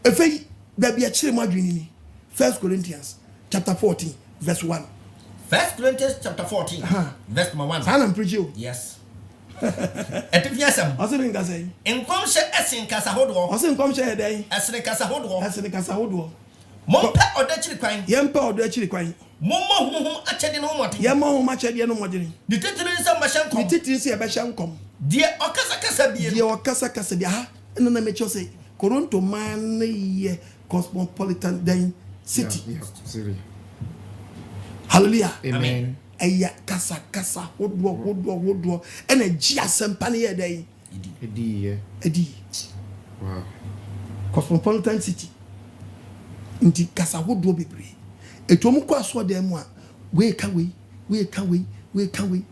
Afei baabi a ɛkyere mo adwene ni, First Corinthians chapter 14 verse 1. First Corinthians chapter 14 verse number 1. Saa na mpirikyi o. Yes. Ɛtifi asɛm. Ɔse mi nkasa yi. Nkɔmhyɛ ɛsen kasa hodoɔ. Ɔse nkɔmhyɛ yɛ dɛn? Ɛsene kasa hodoɔ. Ɛsene kasa hodoɔ. Mompɛ ɔdɔ akyiri kwan. Yɛmpɛ ɔdɔ akyiri kwan. Mommɔ honhom akyɛdeɛ no ho mmɔden. Yɛmmɔ honhom akyɛdeɛ no mmɔden. Ne titiri ne sɛ mobɛhyɛ nkɔm. Ne titiri sɛ yɛbɛhyɛ nkɔm. Deɛ ɔkasa kasa bie no. Deɛ ɔkasa kasa bie. Aha ɛna na mekyerɛ sɛ Koronto man no yɛ cosmopolitan dɛn city. Yeah, yeah, city. Hallelujah. Amen. Ɛyɛ kasa kasa hodoɔ hodoɔ hodoɔ ɛna gye asɛmpa no yɛ dɛn? Ɛdi yɛ. Ɛdi. Wow. Cosmopolitan city. Nti kasa hodoɔ bebree. Etu wɔn kɔ asɔɔdan mu a wei ka wei, wei ka wei, wei ka wei.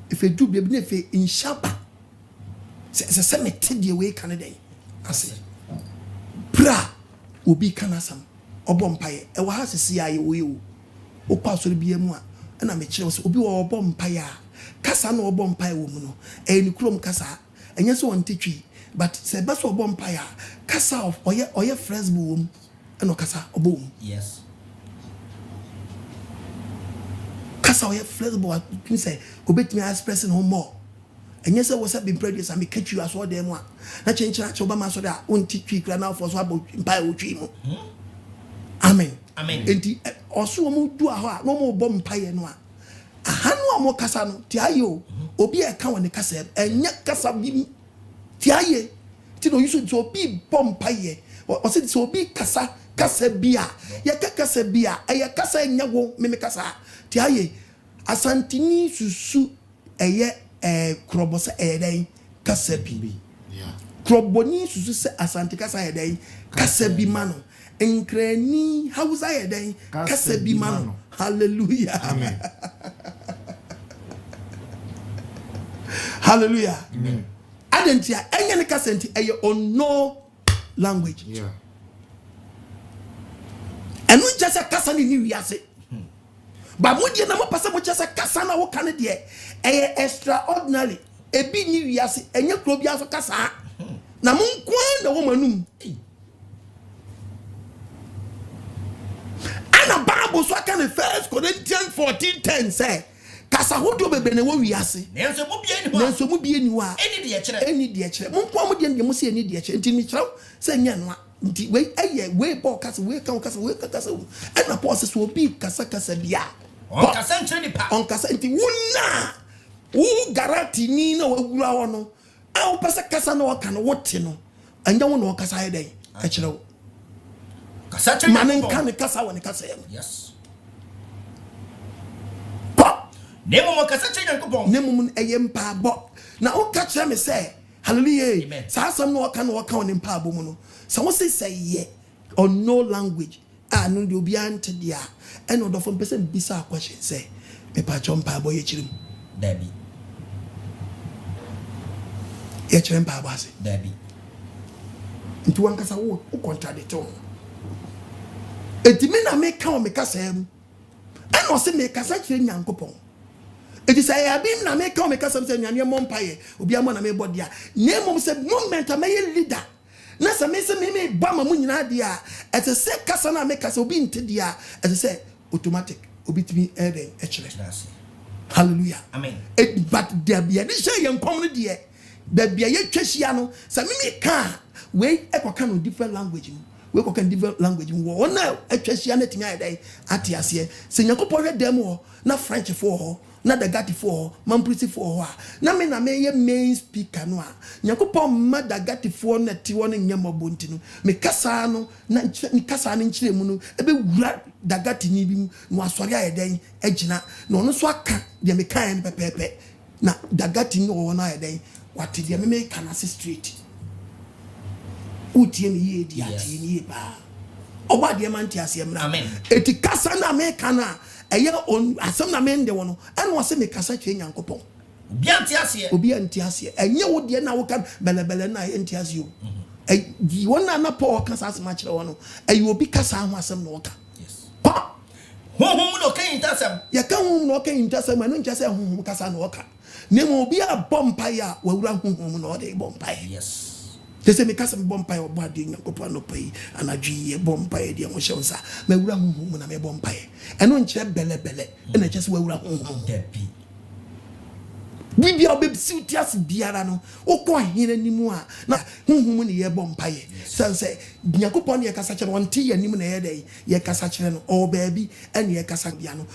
Efe du beebi na efe nhyɛ ba. Sɛ ɛsɛ sɛ mete deɛ wei ka ne dɛn ase. Bere a obi ka n'asɛm, ɔbɔ mpaeɛ. Ɛwɔ ha sisi a yɛwɔ yi o. Wokɔ asɔre biara mu a, ɛna mekyerɛ wo sɛ obi wɔ hɔ ɔbɔ mpaeɛ a, kasa na ɔbɔ mpaeɛ wɔ mu no, ɛyɛ ne kurom kasa. Ɛnyɛ sɛ ɔnte Twi, but sɛ ɛba sɛ ɔbɔ mpaeɛ a, kasa a ɔyɛ ɔyɛ flexible wɔ mu ɛna ɔkasa ɔbɔ wɔ mu. Yes. Kasa a ɔyɛ flexible a tumi sɛ obetumi a express ne ho more. Ɛnyɛ sɛ wɔ sɛ bempere aduasa meka Twi wɔ asɔredan mu a, na kyenkyen akyɛ wobɛma asɔre a wonte Twi koraa na afoɔ so abɔ mpaeɛ wɔ Twi mu. Amen. Amen. Enti ɔso wɔn du hɔ a na wɔn rebɔ mpaeɛ no a, aha no a wɔn kasa no te ayɛ o. Obi a ɛka wɔ ne kasa mu, ɛnyɛ kasa bi mu te ayɛ. Nti na oyi so sɛ obi bɔ mpaeɛ, ɔsɛ sɛ obi kasa kasa bi a, yɛka kasa bi a, ɛyɛ kasa ɛnyɛ wo meme kasa te ayɛ. Asanteni susu ɛyɛ ɛɛ korɔbɔ sɛ ɛyɛ dɛn kasa bi. Korɔbɔni susu sɛ Asante kasa yɛ dɛn kasa bi ma no. Nkrani Hausa yɛ dɛn kasa bi ma no. Hallelujah. Amen. Hallelujah. Adɛn nti a ɛnyɛ ne kasa nti ɛyɛ unknown language. Ɛno nkyɛ sɛ kasa no nni wiase. Ba mo deɛ na mopɛ sɛ mokyɛ sɛ kasa no a woka no deɛ ɛyɛ extraordinary. Ebi nni wiase, ɛnyɛ kuro biara so kasa. Na mo nko ara na ɛwɔ mo anum. Ɛna Bible so aka ne First Corinthians 14:10 sɛ kasa hodoɔ bebree na ɛwɔ wiase. Nanso emu biara nni hɔ a. Nanso emu biara nni hɔ a. Ɛnni deɛ ɛkyerɛ. Ɛnni deɛ ɛkyerɛ. Mo nko ara mo deɛ no deɛ mo se ɛnni deɛ ɛkyerɛ. Nti mekyerɛ wo sɛ ɛnyɛ ɛno a. Nti wei ɛyɛ wei Paul kasa wei ka wo kasa wei ka kasa wo. Ɛna Paul sɛ sɛ obi kasa kasa bi a. Ɔnkasa nkyerɛ nipa. Ɔnkasa nti wo na wo Galatini na wawura hɔ no a wopɛ sɛ kasa na ɔka no wote no ɛnyɛ wo na ɔkasa ayɛ dɛn ɛkyerɛ wo. Kasa kyerɛ Ma ne Nyankopɔn. nka ne kasa wɔ ne kasa mu. Yes. Kɔ. Na mmom ɔkasa kyerɛ Nyankopɔn. Na mmom ɛyɛ mpaabɔ. Na woka kyerɛ me sɛ hallelujah Amen. saa asɛm no ɔka na ɔka wɔ ne mpaabɔ mu no sɛ wo se sɛ yɛ unknown language a no deɛ obiara nte deɛ a ɛna ɔdɔfo mpɛ sɛ mbisa question sɛ mepaakyɛw mpaabɔ yɛkyerɛ mu. Dabi. Yɛkyerɛ mpaabɔ ase. Dabi. Nti wankasa wo wo contradict wo. Enti me na meka wɔ me kasaa mu. Ɛna ɔse mekasa kyerɛ Nyankopɔn. Enti sɛ ɛyɛ abi na meka wɔ me kasa mu sɛ anuanom yɛmmɔ mpaeɛ, obiara mmɔ na mebɔ deɛ a, na mmom sɛ moment a mɛyɛ leader na sɛ me sɛ me mebɔ ama mo nyinaa deɛ a, ɛsɛ sɛ kasa no a meka sɛ obi nte deɛ a, ɛsɛ sɛ automatic obi tumi ɛyɛ dɛn ɛkyerɛ. Hallelujah. Amen. But deɛ yɛde hyɛ yɛn nkɔm no deɛ, baabi a yɛtwa hyia no, sɛ me meka a, wei ɛkɔka no different language mu, wei kɔka no different language mu, wɔ wɔn a atwa hyia no atumi ayɛ dɛn ate aseɛ. Sɛ Nyankopɔn hwɛ dan mu hɔ na Frenchfoɔ wɔ hɔ, na Dagatifoɔ wɔ hɔ, Mampurisifoɔ wɔ hɔ a, na me na meyɛ main speaker no a, Nyankopɔn mma Dagatifoɔ no a ɛte hɔ no nyɛ mmɔbɔ nti no, me kasaa no na me kasaa no nkyerɛmu no bɛwura Dagatini bi mu na wasɔre ayɛ dɛn agyina, na ɔno nso aka deɛ mekaeɛ no pɛpɛɛpɛ. Na Dagati no wɔ hɔ no ayɛ dɛn? Wate deɛ me meka no ase straight. Wotie me yie di a, tie me yie paa. Ɔbɔ adeɛ ma nteaseɛ mmra. Eti kasa no a meka no a, ɛyɛ asɛm na mende wo no, ɛna ɔse mekasa kyerɛ Nyankopɔn. Obiara nte aseɛ. Obiara nte aseɛ. Ɛnyɛ wo deɛ na woka bɛlɛbɛlɛ no a yɛnte aseɛ o. Wɔn a na Paul ka saa asɛm akyerɛ wɔn no, ɛyɛ obi kasa ho asɛm na ɔka. Kɔ. Honhom mu na ɔka ahintasɛm. Yɛka honhom na ɔka ahintasɛm a, ɛno nkyerɛ sɛ honhom kasa na ɔka. Na mmom obi a bɔ mpaeɛ a, wawura honhom mu na ɔde rebɔ mpaeɛ. Yes. Kyɛ sɛ meka sɛ mebɔ mpaeɛ, ɔbɔ adeɛ Nyankopɔn, anɔpa yi, anadwo yi, yɛbɔ mpaeɛ deɛ ho hyɛ wo nsa, mawura honhom mu na mebɔ mpaeɛ. Ɛno nkyerɛ bɛlɛbɛlɛ ɛna ɛkyɛ sɛ wawura honhom mu. Dabi. Bibia wobɛsi wo ase biara no, wokɔ ahene anim a, na honhom mu ne yɛbɔ mpaeɛ, sɛne sɛ Nyankopɔn ne yɛkasa kyerɛ no. Ɔnte yɛ anim na ɛyɛ dɛ yɛkasa kyerɛ no. Ɔwɔ baabi ɛne yɛkasa bia no.